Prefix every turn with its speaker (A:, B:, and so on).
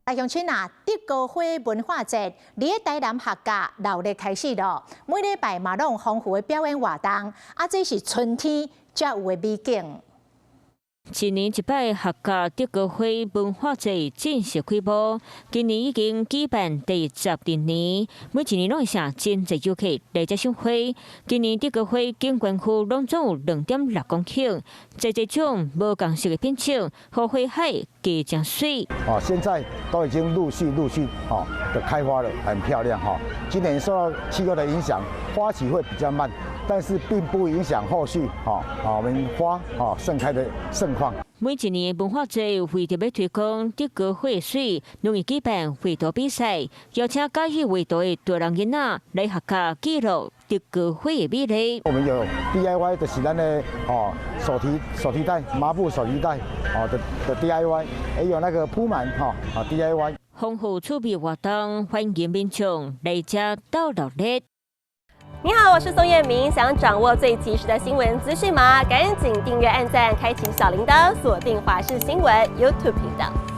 A: 來鄉親啊，竹篙花文化節佇台南客家鬧熱開始咯，每禮拜嘛攏有豐富的表演活動，啊，這是春天才有的美景。
B: 一年一擺客家竹篙花文化節正式開幕，今年已經舉辦第12年，每一年攏會吸真濟遊客來遮賞花。今年竹篙花景觀區攏總有2.6公頃，濟濟種無仝色的品種，予花海加誠媠。
C: 哦，現在都已經陸續陸續哦的開花了，很漂亮哈。今年受到氣候的影響，花期會比較慢，但是並不影響後續哈我們花盛開的盛況。
B: 每一年文化節為著欲推廣竹篙花媠，攏會舉辦繪圖比賽，邀請佮意畫圖的大人囡仔來學校記錄竹篙花的美麗。
C: 我們有 DIY 就是咱的哦手提袋、麻布手提袋哦的 DIY，也有那個鋪滿哈啊 DIY。
B: 豐富趣味活動，歡迎民眾來遮鬥鬧熱。
D: 你好，我是宋燕明。想掌握最及時的新聞資訊嗎？趕緊訂閱、按讚、開啟小鈴鐺，鎖定華視新聞 YouTube 頻道。